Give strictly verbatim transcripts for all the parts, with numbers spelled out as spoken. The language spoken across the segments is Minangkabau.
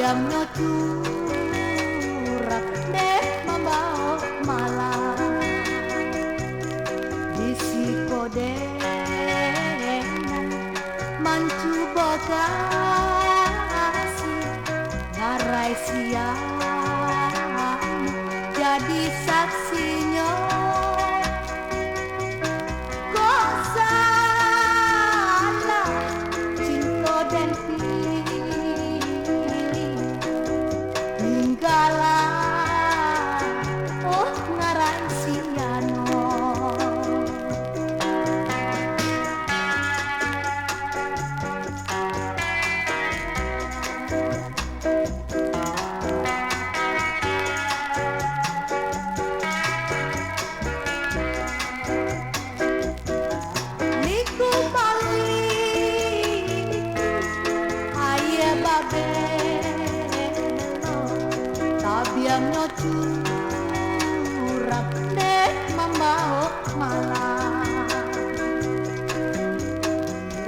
Diamnyo curang deh mambaok malah. Di siko denai mancubo kasih, ngarai siang jadi saksinyo. Kok salah cinto den pilih, tinggalah, oh, ngarai siano. Liku paliku, aia babelok, tabiangnyo curang deh mambaok malah.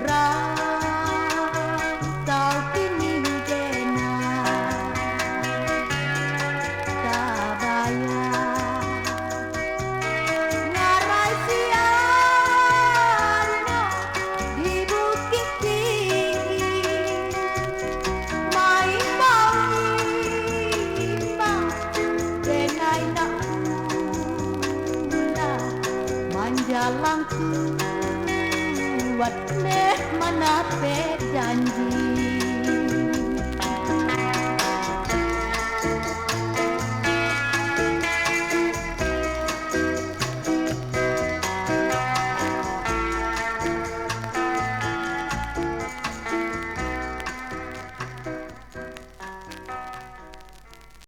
Rantau kini denai tabayang, ngarai sianyo di Bukik Tinggi. Maimbau-imbau denai nak pulang, manjalang kuat deh manapek janji.